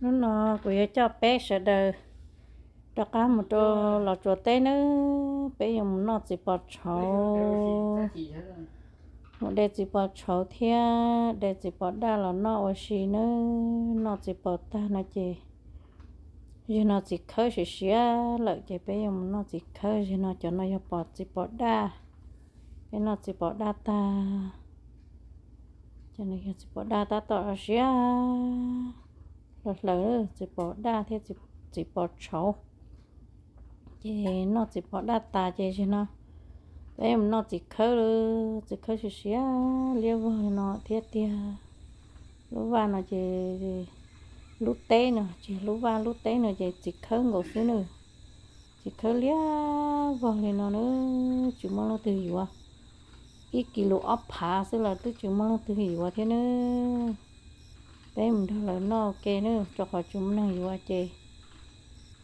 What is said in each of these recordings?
Hnub no kuv yuav coj peb sawv daws rov qab mus rau Los Tsuas teb nawb. Peb yuav mus noj txiv pos tshauv, mus de txiv pos tshauv thiab de txiv pos daj los noj ua si nawb. Noj txiv pos tag no ces, zaum no txiv khawb siav siav lawm ces peb yuav mus noj txiv khawb. Zaum no cov no yog pos, txiv pos daj. Peb noj txiv pos daj tag, cov no yog txiv pos daj tab tom siav hlaws hlaws, txiv pos daj thiab txiv pos tshauv. Ces noj txiv pos daj tas ces zaum no peb mus noj txiv khawb lawm. Txiv khawb siav siav liab vog li no thiab tiag. Lub vaj no ces, lub teb no ces, lub vaj lub teb no ces txiv khawb nkaus xwb nawb. Txiv khawb liab vog li no nawb, tsis muaj leej twg yuav. Ib kis lus ob phav xwb los twb tsis muaj leej twg yuav thiab nawb. Peb mus nrog lawv noj ua ke nawb, rau qhov tsis muaj neeg yuav ces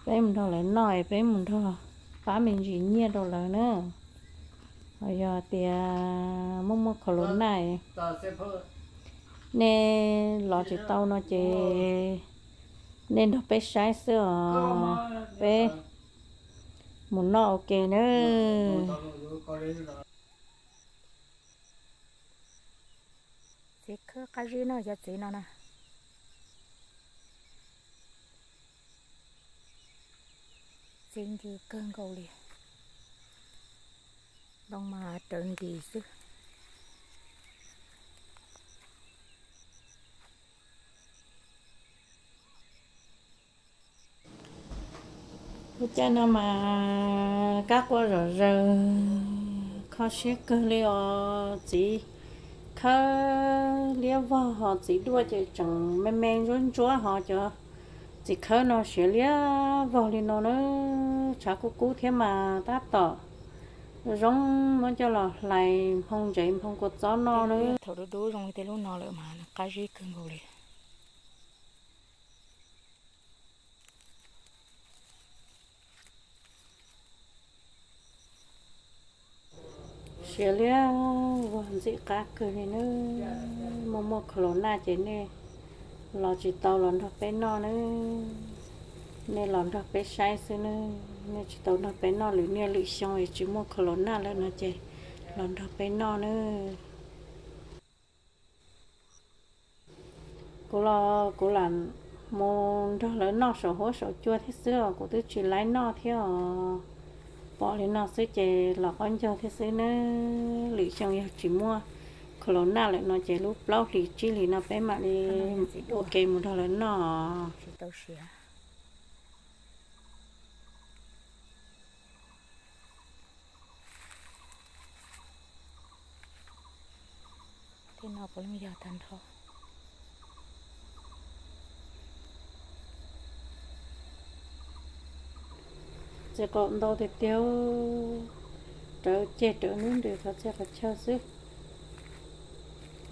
peb mus nrog lawv noj es peb mus nrog pab me ntsis nyiaj rau lawv nawb. Ho yog tias muaj muaj corona, nej los tsis tau no ces nej nrog peb saib xwb os. Peb mus noj ua ke nawb. Txiv khawb qab zib no, cov txiv no na, txiv ncw kawg nkaus li. Ntoo mas rawv ntis xwb. Lub caij no mas kab quaj zom zaws, kho siab kawg li os. Txiv khawb liab vog ho txiv duaj ces tseem me me ntsuab ntsuab, ho cov txiv khawb no siav liab vog li no na. Tshav kub kub thiab mas tab tom zoo muab coj los hlais nphoo ntsev nphoo kua txob noj na. Thaum dub dub zoo li tej lub no lawm mas qab zib kawg nkaus li. Siav liab vog ntxim qab kawg li nawb. Muaj muaj corona ces nej los tsis tau los nrog peb noj nawb. Nej los nrog peb saib xwb nawb, nej tsis tau nrog peb noj. Lwm niaj lwm xyoo es tsis muaj corona lawm no ces los nrog peb noj nawb. Kuv los kuv lam mus nrog lawv noj saum huab saum cua thiab xwb os, kuv twb tsis laib noj thiab os. Pom li no xwb ces los qaub ncaug thiab xwb nawb. Lwm xyoo yog tsis muaj corona lawm no ces lub plaub hlis tsib hlis no peb mam li ua ke mus nrog lawv noj. Tej no puav leej yog tag nrho. Txiv qaum ntau tiag tiag, rawv ceg rawv nub nrws qhov txhia qhov chaw xwb.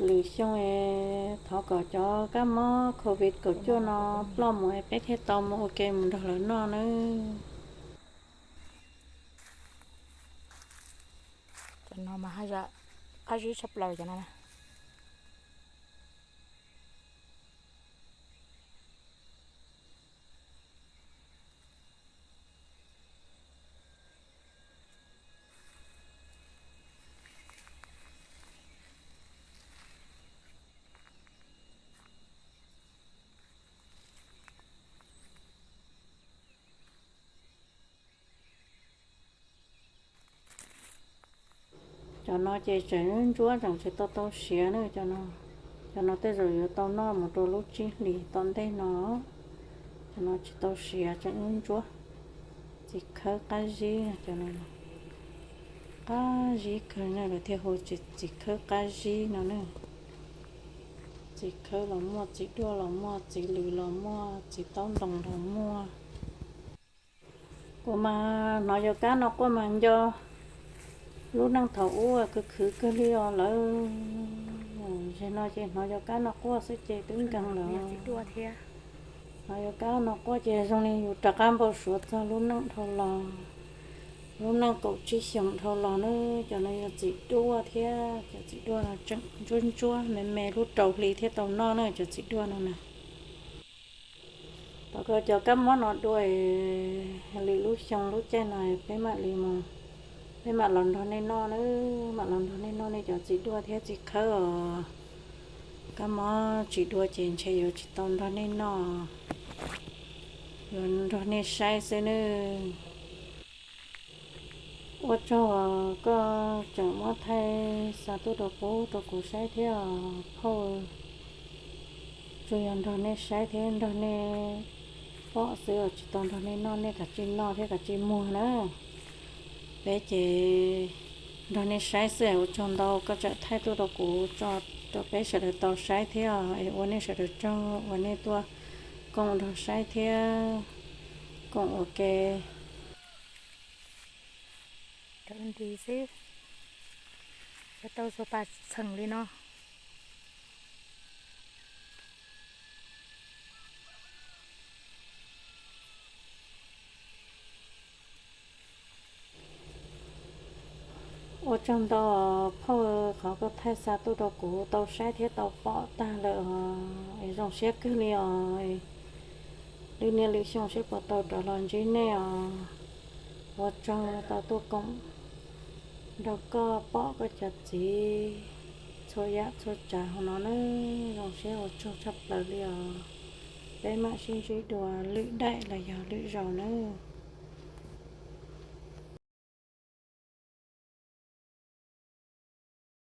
Lwm xyoo es thov kom cov kab mob covid kaum cuaj no ploj mus es peb thiaj tau mus ua ke mus nrog lawv noj nawb. Cov no mas qab zib tshaj plaws cov no na. Cov no ces tseem ntsuab tseem tsis tau tau siav na. Cov no tej zaum yuav tau noj mus rau lub tsib hlis tom ntej no. Cov no tsis tau siav tseem ntsuab. Txiv khawb qab zib, cov no qab zib kawg na, lawv thiaj hu txiv khawb qab zib no na. Txiv khawb los muaj, txiv duaj los muaj, txiv lws los muaj, txiv taub ntoos los muaj. Kuv mas hnov cov kab no quaj mas nco lub neej thaum ub khwv khwv kawg li os lawm. Zaum no ces hnov cov kab no quaj xwb ces twb nkees lawm. Hnov cov kab no quaj ces zoo li yus rov qab npau suav txog lub neej dhau los, lub neej kaum tsib xyoos dhau los na. Cov no yog txiv duaj thiab, cov txiv duaj no tseem ntsuab ntsuab me me, lub rau hli thiaj tau noj na cov txiv duaj no na. Koj cov kab mob no dua, lwm lub xyoo lub caij no peb mam li mus, peb mam los nrog nej noj na, mam los nrog nej noj nej cov txiv duaj thiab txiv khawb os. Kab mob tsis dua ces ntshe yuav tsis tau nrog nej noj, yuav nrog nej saib xwb nawb. Ua tsaug koj tseem muab thaij xa tuaj rau kuv, rau kuv saib thiab phauj. Tsuas yog nrog nej saib thiab nrog nej pom xwb os, tsis tau nrog nej noj, nej kav tsij noj thiab kav tsij muag na. Peb ces nrog nej saib xwb, ua tsaug ntau koj tseem thaij tuaj rau kuv, rau peb sawv daws tau saib thiab es ua nej sawv daws tsaug uas nej tuaj koom nrog saib thiab koom ua ke. Rawv nti xwb, yuav tau xuas pas txheem li no. Ua tsaug ntau phauj, qhov koj thaij xa tuaj rau kuv tau saib thiab tau pom tag lawm os, es zoo siab kawg li os. Lwm niaj lwm xyoo seb puas tau rov los ntsib nej os. Ua tsaug tau tuaj koom nrog koj pom koj cov txiv txhua yam txhua tsav hauv no na. Zoo siab ua tsaug tshaj plaws li os. Peb mam sib ntsib dua lwm daim los yog lwm zaus nawb.